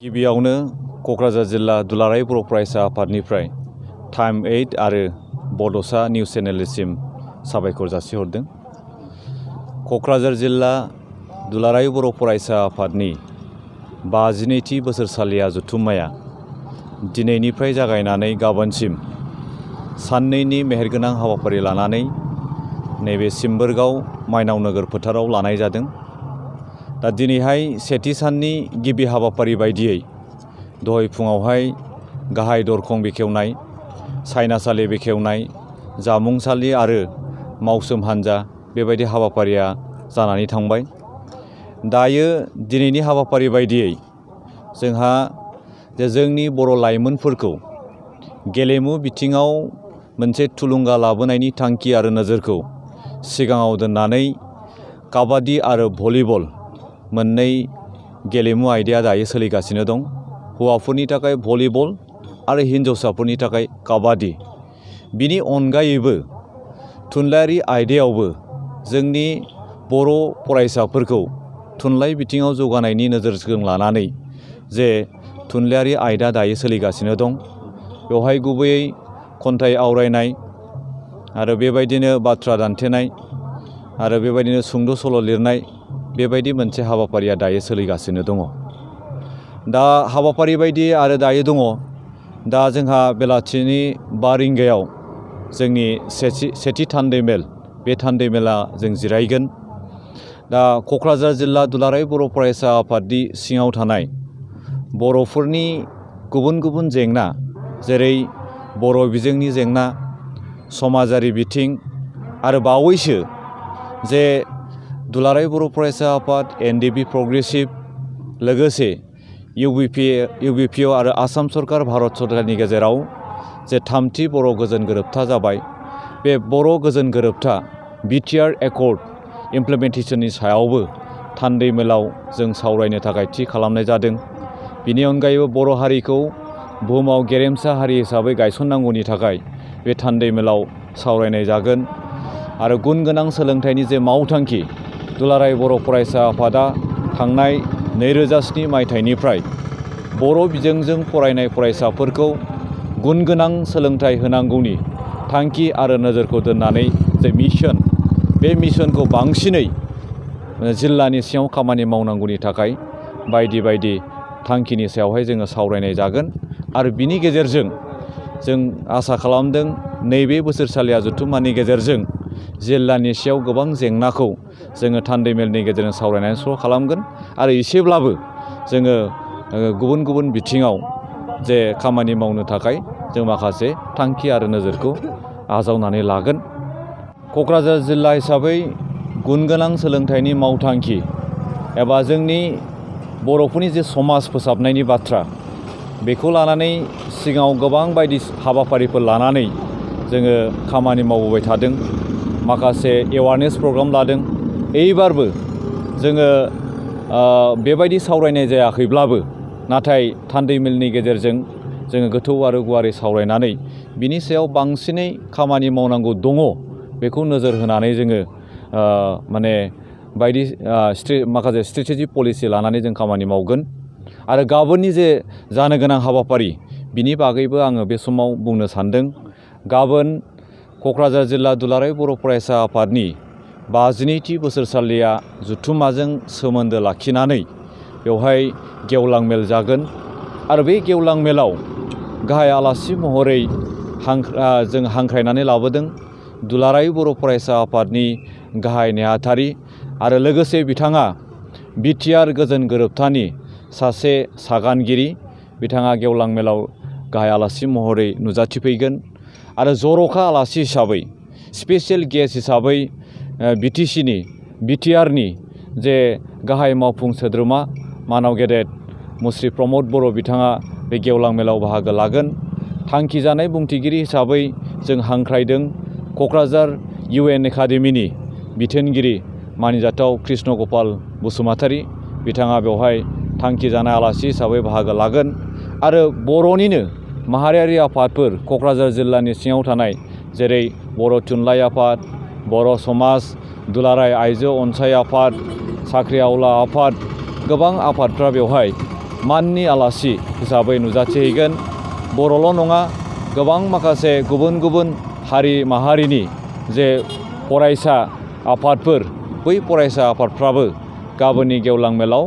गिबियावनो क'क्राझार जिल्ला दुलाराय बर' फरायसा आफादनिफ्राय टाइम 8 आरो बड'सा निउस चेनेलसिम साबायखर जासिहरदों। क'क्राझार जिल्ला दुलाराय बर' फरायसा आफादनि 52थि बोसोरसालिया जथुम्माया दिनैनिफ्राय जागायनानै गाबोनसिम साननैनि मेहेरगोनां हाबाफारि लानानै नैबे सिम्बोरगाव माइनाव नोगोर फोथाराव लानाय जादों। दा दिनैहाय सेथि साननि गिबि हाबाफारि बायदियै दहाय फुङावहाय गाहाय दरखं बेखेवनाय, सायनासालि बेखेवनाय, जामुंसालि आरो मावसोम हान्जा बेबायदि हाबाफारिया जानानै थांबाय। दायो दिनैनि हाबाफारि बायदियै जोंहा जोंनि बर' लाइमोनफोरखौ गेलेमु बिथिङाव मोनसे थुलुंगा लाबोनायनि थांखि आरो नोजोरखौ सिगाङाव दोननानै काबादि आरो भलिबल मोननै गेलेमु आयदाया दायो सोलिगासिनो दं। हौवाफोरनि थाखाय भलिबल आरो हिन्जावसाफोरनि थाखाय काबादि। बिनि अनगायैबो थुनलाइयारि आयदायावबो जोंनि बर' फरायसाफोरखौ थुनलाइ बिथिङाव जौगानायनि नोजोरजों लानानै जे थुनलाइयारि आयदा दायो सोलिगासिनो दं, बेवहाय गुबैयै खन्थाइ आवरायनाय आरो बेबायदिनो बाथ्रा दान्थेनाय आरो बेबायदिनो सुंद' सल' लिरनाय बेबायदि मोनसे हाबाफारिया दायो सोलिगासिनो दङ। दा हाबाफारि बायदि आरो दायो दङ। दा जोंहा बेलासिनि 5 रिंगायाव जोंनि सेथि थान्दै मेल, बे थान्दै मेला जों जिरायगोन। दा क'क्राझार जिल्ला दुलाराय बर' फरायसा आफादनि सिङाव थानाय बर'फोरनि गुबुन गुबुन जेंना, जेरै बर' बिजोंनि जेंना, समाजारि बिथिं आरो बावैसो जे दुलाराय बर' फरायसा आफाद, NDP प्रग्रेसिभ, लोगोसे UBPO आरो आसाम सरकार, भारत सरकारनि गेजेराव जे 3थि बर' गोजोन गोरोबथा जाबाय, बे बर' गोजोन गोरोबथा BTR एकर्ड इमप्लिमेन्टेसननि सायावबो थान्दै मेलाव जों सावरायनो थाखाय थि खालामनाय जादों। बिनि अनगायैबो बर' हारिखौ बुहुमाव गेरेमसा हारि हिसाबै गायसननांगौनि थाखाय बे थान्दै मेलाव सावरायनाय जागोन। आरो गुन गोनां सोलोंथाइनि जे मावथांखि, दुलाराय बर' फरायसा आफादा थांनाय 2007 मायथाइनिफ्राय बर' बिजोंजों फरायनाय फरायसाफोरखौ गुन गोनां सोलोंथाइ होनांगौनि थांखि आरो नोजोरखौ दोननानै जे मिशन, बे मिशनखौ बांसिनै जिल्लानि सिङाव खामानि मावनांगौनि थाखाय बायदि बायदि थांखिनि सायावहाय जोङो सावरायनाय जागोन। आरो बिनि गेजेरजों जों आसा खालामदों नैबे बोसोरसालिया जथुम्मानि गेजेरजों जिल्लानि सायाव गोबां जेंनाखौ जोङो थान्दै मेलनि गेजेरजों सावरायनानै सल्भ खालामगोन आरो एसेब्लाबो जोङो गुबुन गुबुन बिथिङाव जे खामानि मावनो थाखाय जों माखासे थांखि आरो नोजोरखौ आजावनानै लागोन। क'क्राझार जिल्ला हिसाबै गुन गोनां सोलोंथाइनि मावथांखि एबा जोंनि बर'फोरनि जे समाज फोसाबनायनि बाथ्रा, बेखौ लानानै सिगाङाव गोबां बायदि हाबाफारिफोर लानानै जोङो खामानि मावबोबाय थादों। माखासे एवारनेस प्रग्राम लादों। एइबारबो जोङो बेबायदि सावरायनाय जायाखैब्लाबो, नाथाय थान्दै मेलनि गेजेरजों जोङो गोथौ आरो गुवारै सावरायनानै बिनि सायाव बांसिनै खामानि मावनांगौ दङ, बेखौ नोजोर होनानै जोङो माखासे स्ट्रेटेजिक पलिसि लानानै जों खामानि मावगोन। आरो गाबोननि जे जानो गोनां हाबाफारि, बिनि बागैबो आङो बे समाव बुंनो सान्दों। गाबोन क'क्राझार जिल्ला दुलाराय बर' फरायसा आफादनि 52थि बोसोरसालिया जथुम्माजों सोमोन्दो लाखिनानै बेवहाय गेवलां मेल जागोन। आरो बे गेवलां मेलाव गाहाय आलासि महरै जों हांख्रायनानै लाबोदों दुलाराय बर' फरायसा आफादनि गाहाय नेहाथारि आरो लोगोसे बिथाङा BTR गोजोन गोरोबथानि सासे सागानगिरि। बिथाङा गेवलां मेलाव गाहाय आलासि महरै नुजाथिफैगोन। आरो जर'खा आलासि हिसाबै, स्पेसियेल गेस्ट हिसाबै BTRनि जे गाहाय मावफुं सोद्रोमा मानाव गेदेर मुस्रि प्रमद बर' बिथाङा बे गेवलां मेलाव बाहागो लागोन। थांखि जानाय बुंथिगिरि हिसाबै जों हांख्रायदों क'क्राझार UN एकाडेमिनि बिथोनगिरि मानिजाथाव कृष्ण गपाल बसुमतारी। बिथाङा बेवहाय थांखि जानाय आलासि हिसाबै बाहागो लागोन। आरो बर'निनो माहारियारि आफादफोर क'क्राझार जिल्लानि सिङाव थानाय, जेरै बर' थुनलाइ आफाद, बर' समाज, दुलाराय आइजो अनसाय आफाद, साख्रि आवला आफाद, गोबां आफादफ्रा बेवहाय माननि आलासि हिसाबै नुजाथिहैगोन। बर'ल' नङा, गोबां माखासे गुबुन गुबुन हारि माहारिनि जे फरायसा आफादफोर, बै फरायसा आफादफ्राबो गाबोननि गेवलां मेलाव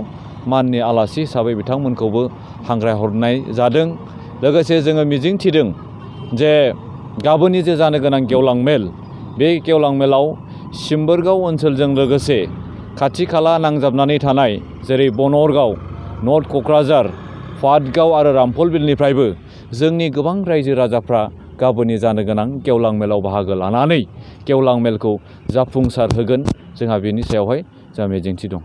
माननि आलासि हिसाबै बिथांमोनखौबो हांख्रायहरनाय जादों। लोगोसे जोङो मिजिंथिदों जे गाबोननि जे जानो गोनां गेवलां मेल, बे गेवलां मेलाव सिम्बोरगाव ओनसोलजों लोगोसे खाथि खाला नांजाबनानै थानाय जेरै बनहरगाव, नर्थ क'क्राझार, पाटगाव आरो रामफलबिलनिफ्रायबो जोंनि गोबां रायजो राजाफ्रा गाबोननि जानो गोनां गेवलां मेलाव बाहागो लानानै गेवलां मेलखौ जाफुंसार होगोन। जोंहा बेनि सायावहाय जोंहा मिजिंथि दं।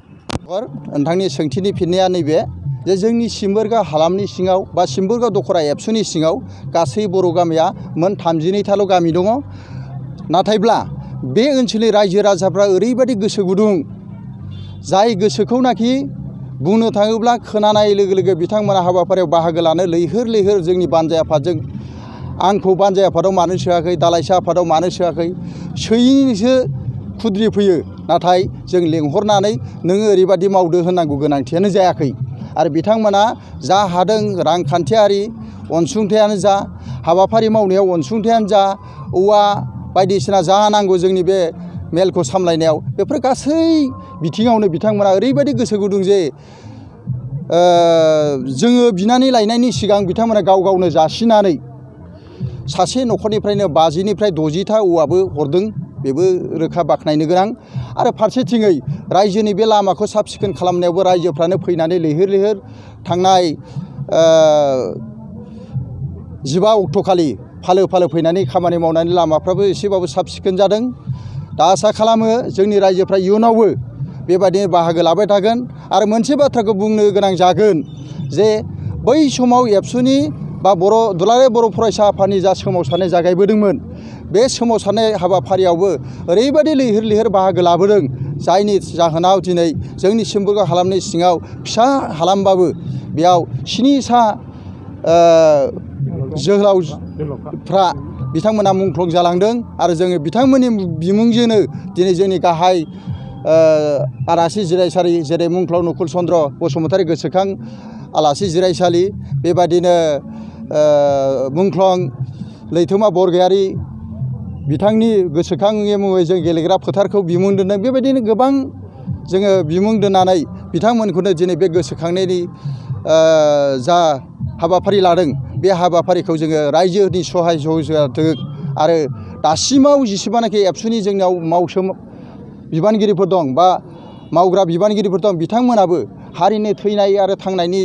नोंथांनि सोंथिनि फिननाया नैबे जे जोंनि सिम्बोरगाव हालामनि सिङाव बा सिम्बोरगाव दख'रा एबसुनि सिङाव गासै बर' गामिया मोन 32थाल' गामि दङ। नाथायब्ला बे ओनसोलनि रायजो राजाफ्रा ओरैबायदि गोसो गुदुं, जाय गोसोखौनाखि बुंनो थाङोब्ला खोनानाय लोगो लोगो बिथांमोना हाबाफारियाव बाहागो लानो लैहोर लैहोर जोंनि बानजाय आफादजों, आंखौ बानजाय आफादाव मानो सोआखै, दालाइसा आफादाव मानो सोआखै, सोयैनिसो खुद्रि फैयो। नाथाय जों लेंहरनानै नोङो ओरैबादि मावदो होननांगौ गोनांथियानो जायाखै। आरो बिथांमोना जा हादों, रांखान्थियारि अनसुंथायानो जा, हाबाफारि मावनायाव अनसुंथायानो जा, औवा बायदिसिना जा नांगौ जोंनि बे मेलखौ सामलायनायाव, बेफोर गासै बिथिङावनो बिथांमोना ओरैबायदि गोसो गुदुं जे जोङो बिनानै लायनायनि सिगां बिथांमोना गाव गावनो जासिनानै सासे न'खरनिफ्रायनो 50निफ्राय 60था औवाबो हरदों। बेबो रोखा बाख्नायनो गोनां। आरो फारसेथिङै रायजोनि बे लामाखौ साब सिखोन खालामनायावबो रायजोफ्रानो फैनानै लैहोर लैहोर थांनाय 15 अक्ट'खालि फालो फालो फैनानै खामानि मावनानै लामाफ्राबो एसेबाबो साब सिखोन जादों। दा आसा खालामो जोंनि रायजोफ्रा इयुनावबो बेबायदिनो बाहागो लाबाय थागोन। आरो मोनसे बाथ्राखौ बुंनो गोनां जागोन जे बै समाव एबसुनि बा दुलाराय बर' फरायसा आफादनि जा सोमावसारनाय जागायबोदोंमोन, बे सोमावसारनाय हाबाफारियावबो ओरैबायदि लैहोर लैहोर बाहागो लाबोदों, जायनि जाहोनाव दिनै जोंनि सिम्बोरगाव हालामनि सिङाव फिसा हालामबाबो बेयाव 7सा जोहोलावफ्रा बिथांमोना मुंख्लं जालांदों। आरो जोङो बिथांमोननि बिमुंजोंनो दिनै जोंनि गाहाय आलासि जिरायसालि जेरै मुंख्लं नकुल चन्द्र बसुमतारी गोसोखां आलासि जिरायसालि, बेबादिनो मुंख्लं लैथोमा बरगयारी बिथांनि गोसोखांनि मुङै जों गेलेग्रा फोथारखौ बिमुं दोनदों। बेबायदिनो गोबां जोङो बिमुं दोननानै बिथांमोनखौनो दिनै बे गोसोखांनायनि जा हाबाफारि लादों, बे हाबाफारिखौ जोङो रायजोनि सहाय सहযোगिता आरो दासिमाव जेसेबांनाखि एबसुनि जोंनियाव मावसोम बिबानगिरिफोर दं बा मावग्रा बिबानगिरिफोर दं, बिथांमोनाबो हारिनि थैनाय आरो थांनायनि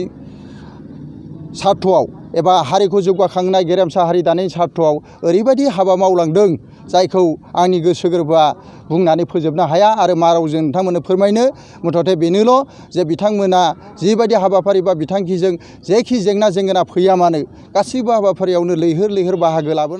सार्थआव एबा हारिखौ जौगाखांनाय गेरेमसा हारि दानायनि सार्थआव ओरैबायदि हाबा मावलांदों, जायखौ आंनि गोसो गोरबोआ बुंनानै फोजोबनो हाया। आरो मा रावजों नोंथांमोननो फोरमायनो, मथथे बेनोल' जे बिथांमोना जिबायदि हाबाफारि बा बिथांखिजों जेखि जेंना जेंगोना फैया मानो गासैबो हाबाफारियावनो लैहोर लैहोर बाहागो लाबोनाय